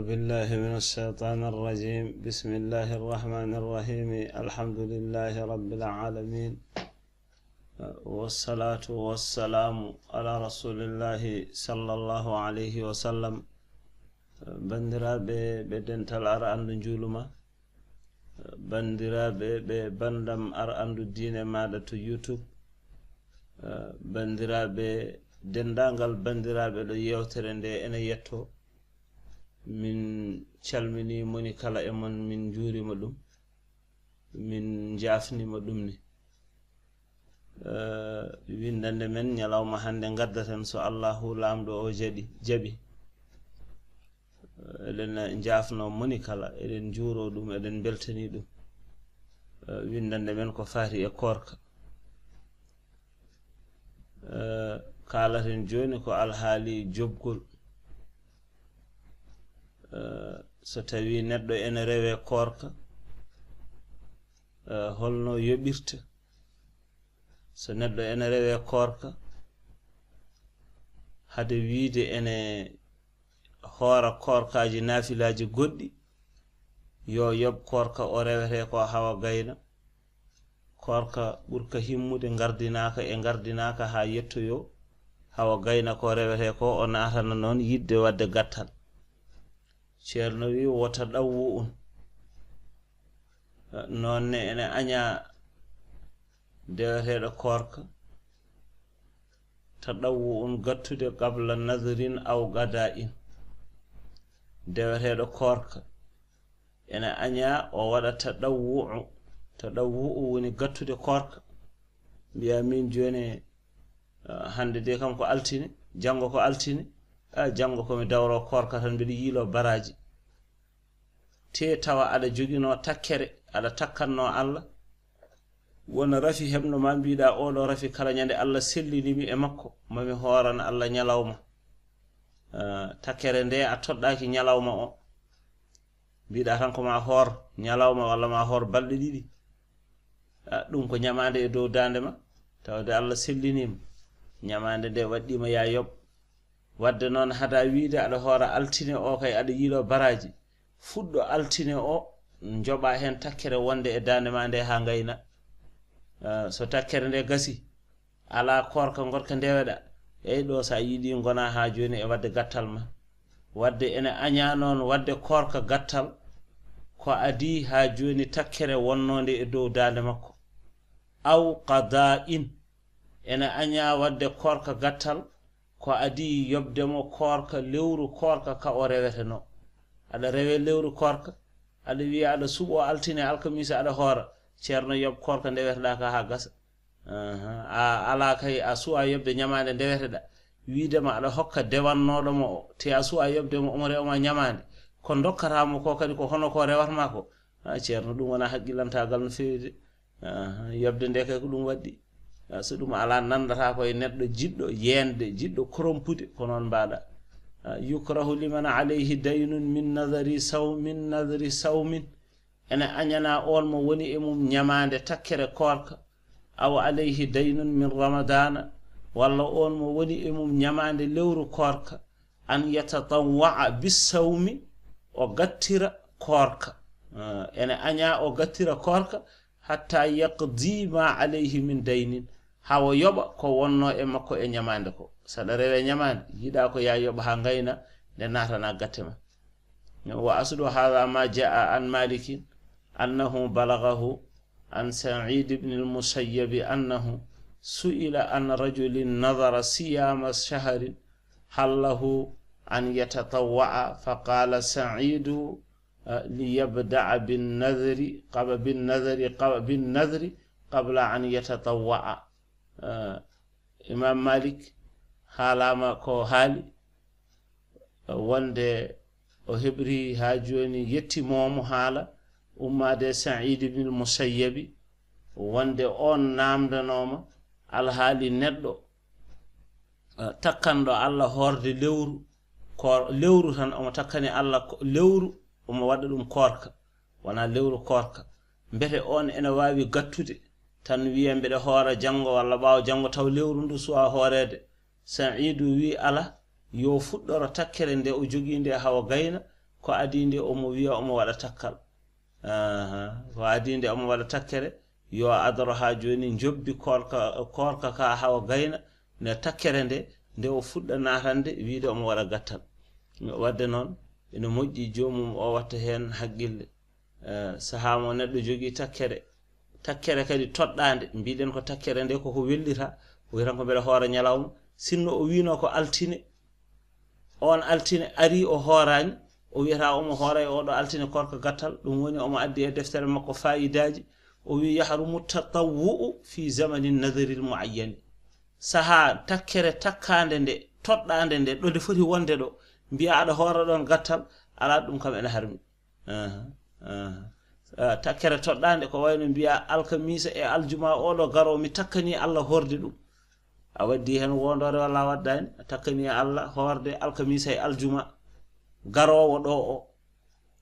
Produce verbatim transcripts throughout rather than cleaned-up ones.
بالله من الشيطان الرجيم. بسم الله الرحمن الرحيم. الحمد لله رب العالمين. والصلاة والسلام على رسول الله صلى الله عليه وسلم. Banndiraaɓe ɓe dental Ar Anndu Njuuluma, banndiraaɓe ɓe banndam Ar Anndu Diine Maaɗa to YouTube, banndiraaɓe, denndaangal banndiraaɓe ɗo yeewtere nde ene yetto, min calminii moni kala e mon, min njuurima ɗum, min njaafnima ɗum ni. Eh, winndannde men ñalawma hannde ngaddaten so Allahu Laamɗo o jaɓi, jaɓi. Eh, eɗen njaafnoo moni kala, eɗen njuuroo ɗum, eɗen mbeltanii ɗum. Eh, winndannde men ko faati e koorka. Eh, kaalaten jooni ko alhaali joɓgol. Eh, so tawii neɗɗo ene rewee koorka, eh, holno yoɓirta? So neɗɗo ene rewee koorka, hade wiyde ene hoora koorkaaji naafilaaji goɗɗi, yo yoɓ koorka o rewetee ko hawa gayna. Koorka ɓurka himmude ngardinaaka e ngardinaaka haa yettoyoo, hawa gayna ko rewetee ko, o naatana noon yiɗde waɗde gattal. Ceerno wi, "Wo taɗawwu'un." Noon ne ene añaa deweteeɗo koorka, taɗawwu'un gattude qabla nadrin aw qadaa'in. Deweteeɗo koorka ene añaa o waɗa taɗawwu'u. Taɗawwu'u woni gattude koorka. Mbiya min jooni, ah, hannde de kam ko altine, janngo ko altine. Ah, janngo ko mi dawro koorka tan, mbiɗa yiilo baraaji. Te tawa aɗa joginoo takkere, aɗa takkannoo Allah. Wona rafi heɓno ma, mbiɗa oɗo rafi kala ñande Allah sellinimi e makko, mami hooran Allah ñalawma. Ah, takkere nde a toɗɗaaki ñalawma o. Mbiɗa tan ko ma hoor ñalawma walla ma hoor balɗe ɗiɗi. Ah, ɗum ko ñamaande e dow daande ma, tawde Allah sellinima. Ñamaande nde waɗɗima ya yoɓ. Wadde noon, hada wiide aɗa hoora altine o kay, aɗa yiilo baraaji. Fuɗɗo altine o, njoɓa heen takkere wonde e daande ma nde haa ngayna. Ah, so takkere nde gasi, alaa koorka ngoɗka ndeweɗa. Eyi ɗo, so a yiɗi ngona haa jooni e waɗde gattal ma. Wadde ene añaa noon waɗde koorka gattal ko adii haa jooni takkere wonnoonde e dow daande makko. Aw qadaa'in, ene añaa waɗde koorka gattal ko adii yoɓde mo koorka lewru koorka ka o rewetenoo. Aɗa rewe lewru koorka, aɗa wiya aɗa suɓoo altine, alkamisa aɗa hoora. Ceerno, yoɓ koorka ndeweteɗaa ka haa gasa. Aha. A alaa kay, a suwaa yoɓde ñamaande ndeweteɗaa. Wiide ma aɗa hokka dewannooɗo mo o, te a suwaa yoɓde mo, omo rewa ma ñamaande. Ko ndokkataa mo ko kadi, ko hono ko rewata ma ko. A, ceerno, ɗum wonaa haqqillantaagal no feewi de. Aha, yoɓde nde kay ko ɗum waɗɗi. A, so ɗum alaa, nanndata ko e neɗɗo jiɗɗo yeende, jiɗɗo korompude, ko noon mbaɗa. A, yukrahu liman alayhi daynun min nadari saw-, min nadri sawmin. Ene añanaa oon mo woni e mum ñamaande takkere koorka, aw alayhi daynun min ramadaana, walla oon mo woni e mum ñamaande lewru koorka, an yatatawwa'a bissawmi, o gattira koorka. Ah, ene añaa o gattira koorka, hatta yaqdi ma alayhi min daynin, haa o yoɓa ko wonnoo e makko e ñamaande ko. So aɗa rewe ñamaande, yiɗaa ko ya yoɓa haa ngayna, nde naatana gatte ma. Wa aslu hadha ma jaa an Malikin annahu balaghahu an Sa'id ibn al-Musayyab annahu su'ila an rajulin nadhara siyama shahrin hal lahu an yatatawwa'a, faqala Sa'idu, ah, liyabda'a bin nadhri qab-, bin nadhri qab-, bin nadhri qabla an yatatawwa'a. Ah, Imam Malik haalaama ko haali, wonde o heɓri haa jooni yettimoomo haala ummaade Sa'id ibn al-Musayyabi, wonde oon naamndanooma alhaali neɗɗo, eh, takkanɗo Allah hoorde lewru, ko lewru tan omo takkani Allah ko-, lewru, omo waɗa ɗum koorka, wonaa lewru koorka. Mbete oon ene waawi gattude tan wiya mbeɗa hoora janngo walla ɓaawo janngo taw lewru ndu suwaa hooreede. Sa'iidu wiyi alaa, yo fuɗɗoro takkere nde o jogii nde hawa gayna, ko adii nde omo wiya omo waɗa takkal. Aha, ko adii nde omo waɗa takkere, yo adoro haa jooni njobbi koorka, koorka ka hawa gayna, ne takkere nde, nde o fuɗɗa naatande wiide omo waɗa gattal. Wadde noon, ene moƴƴi joomum o watta heen haqqille. Eh, sahaa mo neɗɗo jogii takkere, takkere kadi toɗɗaande, mbiɗen ko takkere nde koko wellita, o wiya tan ko mbeɗa hoora ñalawma, sinno o wiino ko altine, on altine ari o hooraani, o wiyata omo hoora e oɗo altine koorka gattal, ɗum woni omo addi e deftere makko faayidaaji, o wi: "Yahrumu tatawwu'u fi zamani nadaril muayyani." Sahaa takkere takkaande nde, toɗɗaande nde, ɗo nde foti wonde ɗo, mbiya aɗa hoora ɗon gattal, alaa, ɗum kam ene harmi. Aha, aha. Ah, takkere toɗɗaande ko wayno mbiya alkamisa e aljuma oɗo garo mi takkani Allah horde ɗum. A waddi heen wondoore walla a waddaani? A takkani Allah horde alkamisa e aljuma garoowo ɗo o.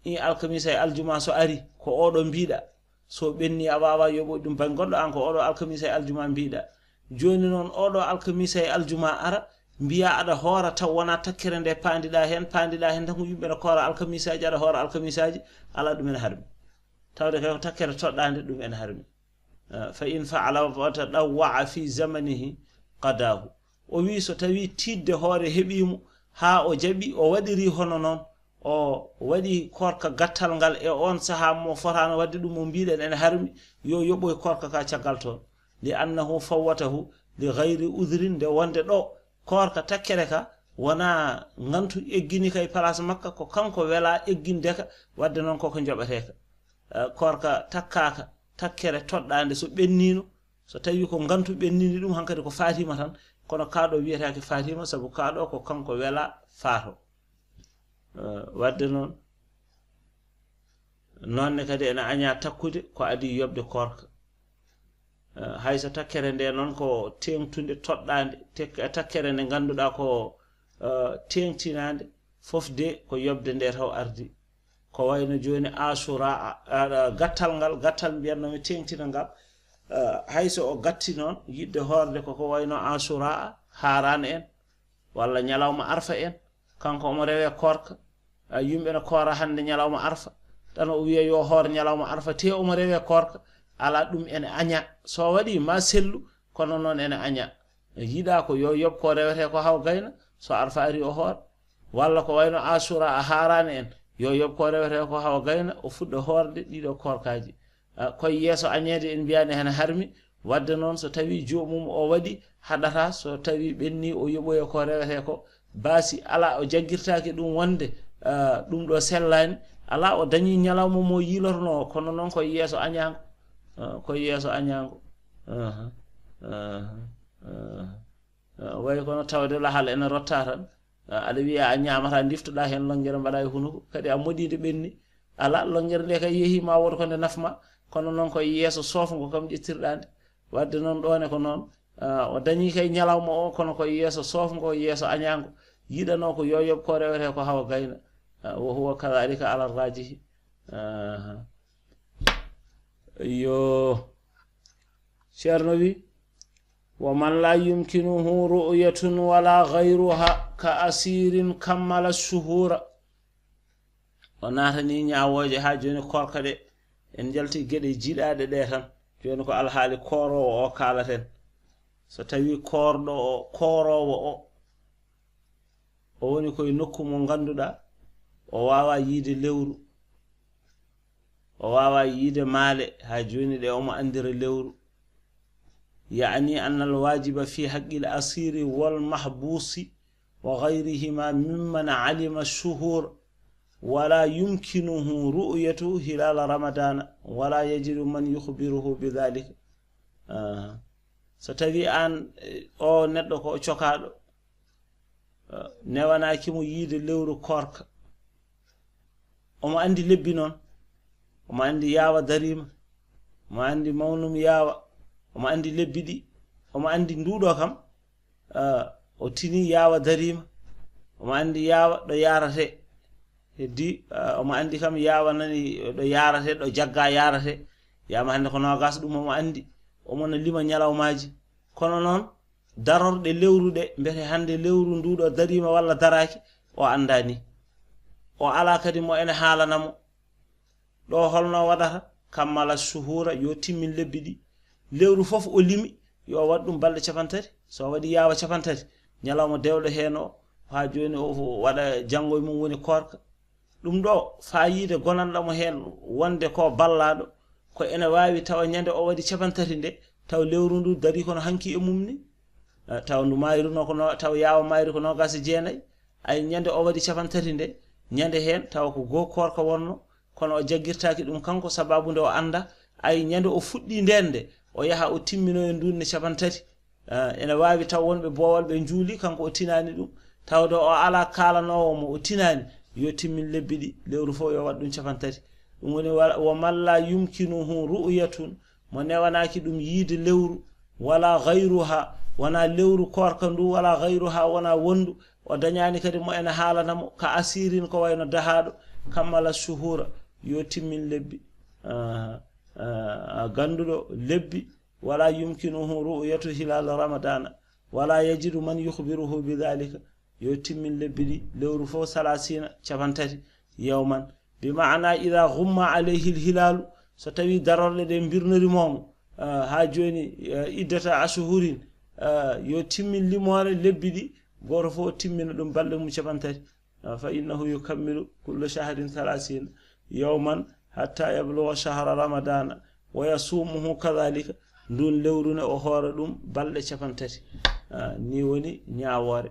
I alkamisa e aljuma so ari, ko oɗo mbiɗa. So ɓenni a waawa yoɓo ɗum bañ goɗɗo, an ko oɗo alkamisa e aljuma mbiɗa. Jooni noon oɗo alkamisa e aljuma ara, mbiya aɗa hoora taw wona takkere nde paandiɗa heen, paandiɗa heen tan ko yimɓe ne koora alkamisaaji, aɗa hoora alkamisaaji, alaa, ɗum ene harmi. Tawde kay ko takkere toɗɗaande, ɗum ene harmi. Eh, fa in fa'ala wa tadawwa'a fi zamanihi qadahu. O wi so tawi tiidde hoore heɓi mo haa o jaɓi, o waɗiri hono noon, o waɗi koorka gattal ngal e on sahaa mo fotaano waɗde ɗum, mo mbiɗen ene harmi, yo yoɓoy koorka ka caggal toon. Li annahu fawwatahu li gayri udrin, nde wonde ɗo koorka takkere ka wona ngantu eggini ka e place makka, ko kanko wela egginde ka, wadde noon koko joɓeteka. Eh, koorka takkaaka, takkere toɗɗaande so ɓennino, so tawi ko ngantu ɓennini ɗum, hankadi ko Fatima tan, kono kaɗo wiyetake Fatima, sabu kaɗo ko kanko wela faato. Eh, wadde noon, noonne kadi ene aña takkude ko adi yoɓde koorka. Eh, hay so takkere nde noon ko teeŋtunde toɗɗaande, tek-, takkere nde ngannduɗaa ko, eh, teeŋtinaande, fof de ko yoɓde nde taw ardi. Ko wayno jooni Asura, a, a, gattal ngal, gattal mbiyatno mi teeŋtina ngal, eh, hay so o gatti noon yiɗde hoorde ko, ko wayno Asura, Haaraan en, walla ñalawma Arfa en, kanko omo rewe koorka. A, yimɓe ne koora hannde ñalawma Arfa, tan o wiya yo hoor ñalawma Arfa, te omo rewe koorka, ala, ɗum ene aña. So waɗi ma sellu, kono noon ene aña. Yiɗa ko yo yoɓ ko rewete ko haw gayna, so Arfa ari o hoor. Walla ko wayno Asura a Haaraan en, yo yoɓ ko rewete ko haw gayna, o fuɗɗa hoorde ɗiɗo koorkaaji. Ah, koye yeeso añeede en mbiyaani hene harmi, wadde noon so tawi joomum o waɗi, haɗata so tawi ɓenni o yoɓoya ko rewete ko, baasi ala o jaggirtaaki ɗum wonde, ah, ɗum ɗo sellaani, ala o dañi ñalawma mo yiilorno, kono noon koye yeeso añaango, ah, koye yeeso añaango. Aha, aha, aha. Ah, wayi kono tawde lahal ene rotta tan, ah, aɗa wiya a ñaamata, ndiftoɗa heen longere mbaɗa e hunuko, kadi a moɗi nde ɓenni. Ala, longere nde kay yehi ma wood ko nde nafma, kono noon ko yeeso soofngo kam ƴettirɗa nde. Wadde noon ɗoone ko noon, ah, o dañi kay ñalawma o, kono ko yeeso soofngo, yeeso añaango. Yiɗano ko yo yoɓ ko rewete ko hawa gayna. Ah, wa huwa kadhalika ala rajihi. Aha. Yo. Ceerno wi: "Wa man la yumkinuhu ru'yatun wala ghayruha ka asirin kammala shuhura." O naatani ñaawooje haa jooni koorka ɗe. En njalti geɗe jiiɗaaɗe ɗe tan. Jooni ko alhaali kooroowo o kaalaten. So tawi koorɗo o, kooroowo o, o woni koye nokku mo ngannduɗaa o waawaa yiide lewru, o waawaa yiide maale, haa jooni ɗe omo anndira lewru. Ya'ni anna al-waajiba fi haqqil asiri wal mahbuusi wa ghayrihima mimman alima shuhur wala yumkinuhu ru'yatu hilala ramadana wala yajidu man yukhbiruhu bi dhalika. Ah, so tawi aan, eh, o neɗɗo ko o cokaaɗo, eh, newanaaki mo yiide lewru koorka. Omo anndi lebbi noon, omo anndi yaawa dariima, omo anndi mawnum yaawa, omo anndi lebbi ɗi, omo anndi nduɗo kam, ah, o tini yaawa dariima, omo anndi yaawa ɗo yaarate. Heddi, ah, omo anndi kam yaawa nani ɗo yaarate, ɗo jagga yaarate. Yama hannde ko noogas ɗum omo anndi, omo na lima ñalawmaaji. Kono noon, darorɗe lewru ɗe, mbete hannde lewru nduɗo dariima walla daraaki, o anndaani. o alaa kadi mo ene haalana mo. Ɗo holno waɗata? Kammala shuhuura, yo timmin lebbi ɗi. Lewru fof o limi, yo waɗ ɗum balɗe capantati. So o waɗi yaawa capantati, ñalawma dewɗo heen o, haa jooni o waɗa janngo e mum woni koorka. Ɗum ɗo faayiida gonanɗo mo heen wonde ko ballaaɗo, ko ene waawi tawa ñande o waɗi capantati nde, taw lewru ndu darii kono hanki e mum ni. Eh, taw ndu maayruno ko no, taw yaawa maayri ko noogaas e jeenayi. Ay ñande o waɗi capantati nde, ñande heen tawa ko goo koorka wonno, kono o jaggirtaaki ɗum kanko, sababu nde o annda, ay ñande o fuɗɗi ndeen nde, o yaha o timminoya ndun ne capantati. Ah, ene waawi taw wonɓe boowal ɓe njuuli, kanko o tinaani ɗum. Tawde o alaa kaalanoowo mo o tinaani, yo timmin lebbi ɗi, lewru fof yo waɗ ɗum capantati. Ɗum woni wa-, wa man la yumkinuhu ru'yatun, mo newanaaki ɗum yiide lewru, wala gayruha, wona lewru koorka ndu, wala gayruha, wona wondu, o dañaani kadi mo ene haalana mo, ka asirin, ko wayno dahaaɗo, kammala shuhuura, yo timmin lebbi. Ah, ah, gannduɗo lebbi, wala yumkinuhu ru'yatu hilal ramadana, wala yajidu man yukhbiruhu bidhalika, yo timmin lebbi ɗi, lewru fof salasina, capantati, yawman, bi maana ida gumma alayhi lhilalu, so tawi darorɗe ɗe mbirnori momo, ah, haa jooni, ah, iddata ashuhurin, ah, yo timmin limoore lebbi ɗi, gooto fof o timmina ɗum balɗe mum capantati. Ah, fa innahu yukammilu kulla shahrin salasina yawman hatta yabluga shahra ramadana wa yasumuhu kadhalika. Ndun lewru ne o hoora ɗum balɗe capantati. Ah, ni woni ñaawoore.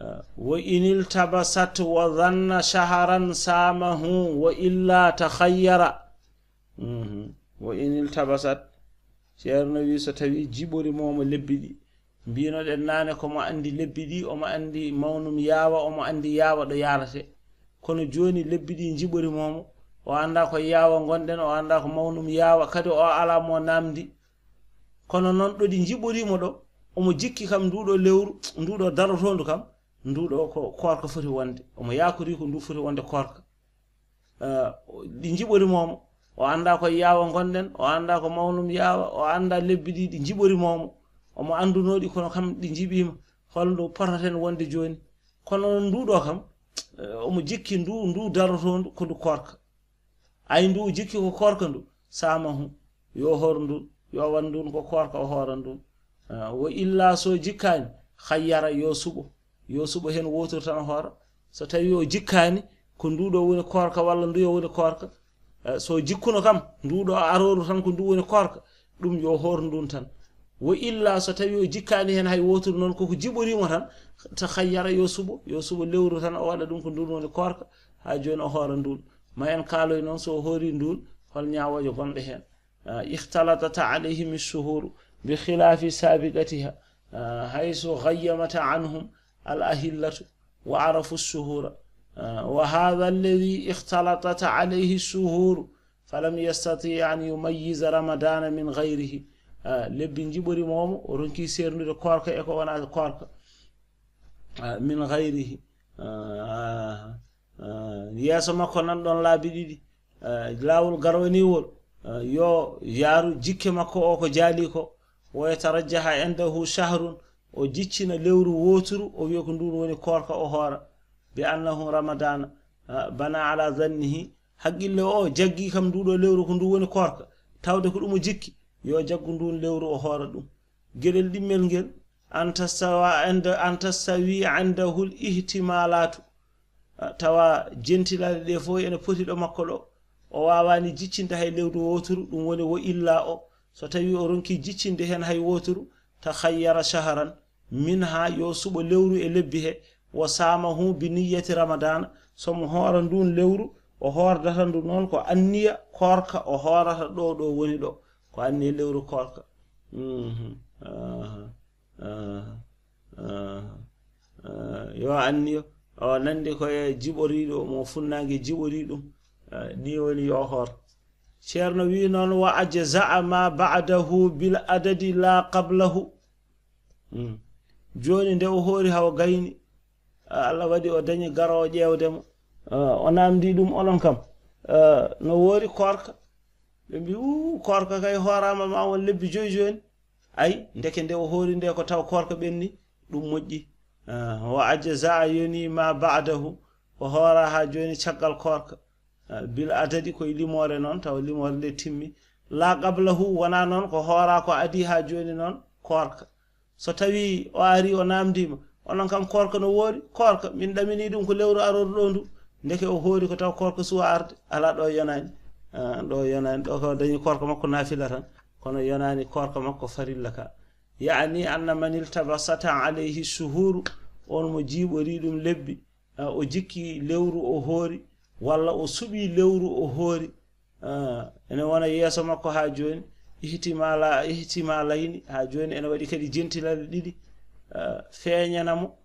Ah, wa in iltabasat wa dhanna shahran samahu wa illa takhayyara. Mhm. Wa in iltabasat, Ceerno wi, so tawi jiɓori momo lebbi ɗi, mbinoɗen naane ko mo andi lebbi ɗi, omo andi mawnum yaawa, omo andi yaawa ɗo yarate. Kono jooni lebbi ɗi jiɓori momo, o anda ko yaawa ngonɗen, o anda ko mawnum yaawa, kadi o ala mo namdi. Kono noon ɗo ɗi jiɓorimo ɗo, omo jikki kam nduɗo lewru, nduɗo darotondu kam, nduɗo ko koorka foti wonde. Omo yakori ko ndu foti wonde koorka. Eh, ɗi jiɓori momo. O anda ko yaawa ngonɗen, o anda ko mawnum yaawa, o anda lebbi ɗi, ɗi jiɓori momo. Omo andunoɗi kono kam ɗi jiɓima. Holno potaten wonde jooni? Kono noon nduɗo kam, eh, omo jikki ndu, ndu darotondu ko ndu koorka. Ay ndu jikki ko koorka ndu, samahu, yo hoor ndun, yo wan ndun ko koorka o hoora ndun. Ah, wa illa so jikkani, khayyara yo suɓo, yo suɓo heen wootoru tan o hoora. So tawi o jikkaani, ko nduɗo woni koorka walla nduyo woni koorka. Eh, so jikkuno kam, nduɗo aroru tan ko ndu woni koorka, ɗum yo hoor ndun tan. Wa illa so tawi o jikkaani heen hay wootoru noon, koko jiɓorimo tan, takhayyara yo suɓo, yo suɓo lewru tan o waɗa ɗum ko ndun woni koorka, haa jooni o hoora ndun. Ma en kaaloy noon so o hoori ndun, hol ñaawooje gonɗe heen. Ah, ikhtalatata alayhim shuhuru bi khilafi sabiqatiha, ah, haythu ghayyamata anhum al ahillatu wa arafu shuhura. Ah, wa hadha alladhi ikhtalatata alayhi shuhuru falam yastati an yumayyiza ramadana min ghayrihi. Ah, lebbi jiɓori momo, o ronki sernude koorka e ko wona koorka. Ah, min ghayrihi. Ah, ah, yeeso makko nan ɗon laabi ɗiɗi. Ah, laawol garwaniwol, ah, yo yaaru jikke makko o ko jaali ko. Wa yatarajjaha indahu shahrun, o jiccina lewru wooturu, o wiya ko ndun woni koorka o hoora. Bi annahu ramadana, ah, bana ala zannihi. Haqqille o jaggi kam nduɗo lewru ko ndu woni koorka. Tawde ko ɗum o jikki, yo jaggu ndun lewru o hoora ɗum. Geɗel ɗimmel ngel, an tastawa inda, an tastawi indahul ihtimalatu. Ah, tawa jentilaaɗe ɗe fof ene poti ɗo makko ɗo. O waawani jiccinde hay lewru wooturu, ɗum woni wo illa o. So tawi o ronki jiccinde heen hay wooturu, takhayyara shahran minha, yo suɓo lewru e lebbi he, wa samahu bi niyyati ramadana, so mo hoora ndun lewru, o hoordata ndu noon ko anniya koorka o hoorata ɗo, ɗo woni ɗo, ko anniya lewru koorka. Mhm. Aha. Ah, ah, ah, yo anniyo, o nandi ko e jiɓoriɗo mo funnaange jiɓori ɗum. Ah, ni woni yo hoor. Ceerno wi noon, wa ajza'a ma ba'dahu bil adadi la qablahu. Hmm. Jooni nde o hoori hawa gayni, ah, Allah waɗi o dañi garoowo ƴeewde mo. Ah, o namdi ɗum, onon kam, ah, no woori koorka? Ɓe mbi, uu, koorka kay hooraama ma won lebbi joyi jooni. Ay, ndeke nde o hoori nde ko taw koorka ɓenni, ɗum moƴƴi. Ah, wa ajza'a, yoni ma ba'dahu, ko hoora haa jooni caggal koorka, ah, bil adadi, koye limoore noon, tawa limoore nde timmi. Laa qablahu, wonaa noon ko hoora ko adii haa jooni noon koorka. So tawii o arii, o naamndiima, onon kam koorka no woori? Koorka, min ɗaminii ɗum ko lewru arooru ɗoo ndu. Ndeke o hoori ko taw koorka suwaa arde. Alaa, ɗo yonaani. Ah, ɗo yonaani. Ɗo kam o dañi koorka makko naafila tan. Kono yonaani koorka makko farilla ka. Yaani anna man iltabasat alayhi shuhuru, on mo jiiɓorii ɗum lebbi, ah, o jikki lewru o hoori, walla o suɓii lewru o hoori. Ah, ene wona yeeso makko haa jooni, ihtimala-, ihtimalayni, haa jooni ene waɗi kadi jentilal ɗiɗi, ah, feeñana mo,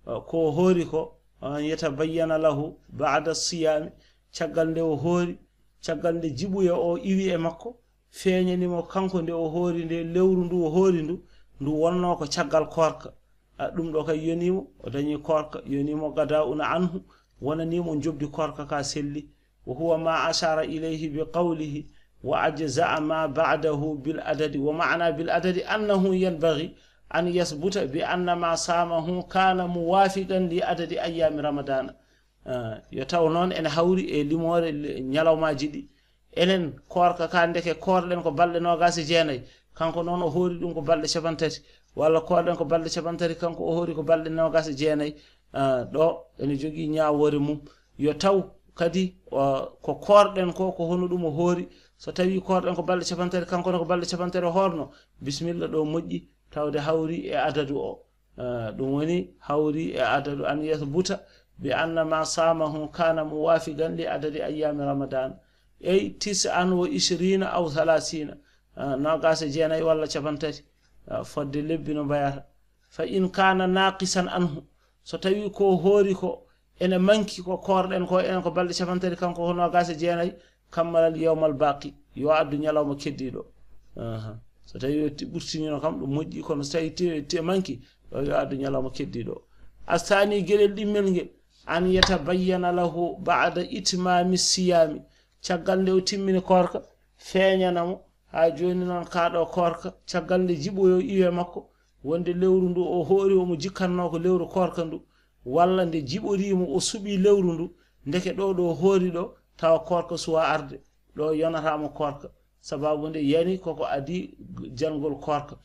ah, ko o hoori ko, an yatabayyana lahu ba'da siyaami, caggal nde o hoori, caggal nde jiɓuya o iwi e makko, feeñani mo kanko nde o hoori nde, lewru ndu o hoori ndu, ndu wonnoo ko caggal koorka. A, ɗum ɗo kay yonii mo, o dañi koorka, yonii mo qadaa'un anhu, wonanii mo njoɓdi koorka ka selli. Wa huwa ma ashara ilayhi bi qawlihi, wa ajza'a ma ba'dahu bil adadi. Wa ma'na bil adadi annahu yanbaghi an yasbuta bi anna ma samahu kana muwafiqan li adadi ayyami ramadana. Ah, yo taw noon ene hawri e limoore le-, ñalawmaaji ɗi. Enen, koorka ka, ndeke koorɗen ko balɗe noogaas e jeenayi, kanko noon o hoori ɗum ko balɗe capantati, walla koorɗen ko balɗe capantati, kanko o hoori ko balɗe noogaas e jeenayi. Ah, ɗo ene jogii ñaawoore mum. Yo taw kadi, o, ko koorɗen ko, ko hono ɗum o hoori. So tawii koorɗen ko balɗe capantati, kanko ne ko balɗe capantati o hoorno, bisimilla, ɗo moƴƴi, tawde hawri e adadu o. Ah, ɗum woni hawri e adadu an yasbuta bi anna ma samahu kana muwafiqan li adadi ayyami ramadan. Ey, tis'an wa ishrina aw thalathina. Ah, noogaas e jeenayi walla capantati. Ah, fodde lebbi no mbayata. Fa in kana naqisan anhu, so tawi ko hoori ko ene manki ko koorɗen ko, enen ko balɗe capantati, kanko ko noogaas e jeenayi, kammalal yawmal baqi, yo addu ñalawma keddiiɗo. Aha. So tawi o ti-, ɓurtinino kam, ɗum moƴƴi, kono so tawi ti-, ti-, manki, ɗo yo addu ñalawma keddiiɗo. Asani, geɗel ɗimmel ngel, an yatabayyana lahu ba'da itmami siyami, caggal nde o timmini koorka, feeñana mo, haa jooni noon kaa ɗo koorka, caggal nde jiɓoyo iwe makko, wonde lewru ndu o hoori omo jikkatnoo ko lewru koorka ndu, walla nde jiɓoriimo o suɓii lewru ndu, ndeke ɗo, ɗo hoori ɗo, tawa koorka suwaa arde, ɗo yonataamo koorka, sababu nde yani koko adii jangol koorka.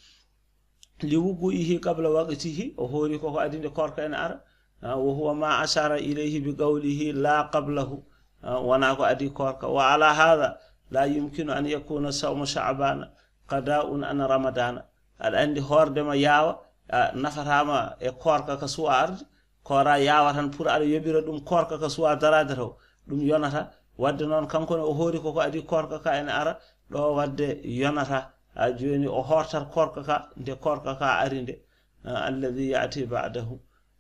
Li wuqu'ihi qabla waqtihi, o hoori koko adii nde koorka ene ara. Ah, wa huwa ma ashara ilayhi bi qawlihi la qablahu. Ah, wonaa ko adii koorka. Wa ala hadha la yumkinu an yakuna sawmu sha'bana qada'un an ramadana. Aɗa anndi hoorde ma yaawa, a nafataama e koorka ka suwaa arde. Koora yaawa tan pour aɗa yoɓira ɗum koorka ka suwaa daraade taw, ɗum yonata. Wadde noon, kanko ne o hoori koko adii koorka ka ene ara, ɗo wadde yonata. Haa jooni o hoortat koorka ka, nde koorka ka ari nde. Ah, alladhi ya'ti ba'dahu.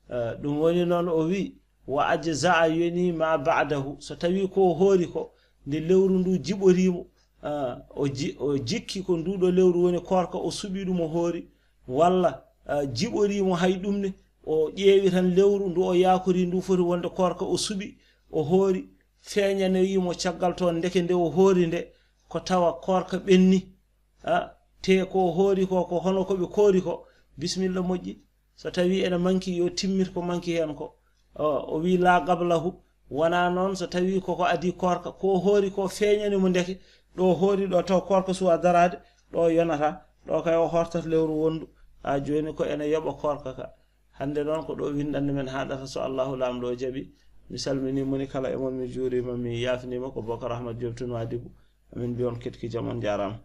Ah, ɗum woni noon o wi, wa ajza'a, yoni ma ba'dahu. So tawi ko hoori ko, nde lewru ndu jiɓoriimo, ah, o ji-, o jikki ko nduɗo lewru woni koorka, o suɓi ɗum o hoori, walla, ah, jiɓoriimo hay ɗum ne, o ƴeewi tan lewru ndu o yaakori ndu foti wonde koorka, o suɓi, o hoori, feeñanoyiimo caggal toon, ndeke nde o hoori nde, ko tawa koorka ɓenni. Ah, te ko hoori ko, ko hono ko ɓe koori ko, bisimilla, moƴƴi. So tawi ene manki, yo timmit ko manki heen ko. O, o wi la qablahu, wonaa noon so tawi koko adii koorka, ko hoori ko feeñani mo ndeke, ɗo hoori ɗo taw koorka suwaa daraade, ɗo yonata, ɗo kay o hortat lewru wondu. Haa jooni ko ene yoɓa koorka ka. Hannde noon ko ɗo winndannde men haɗata, so Allahu Laamɗo o jaɓi. Mi salminii moni kala e mon, mi juuriima, mi yaafniima. Ko Bokar Ahmad Diop to Nouadhibou. Amin mbiya on ketki jam, on njaaraama.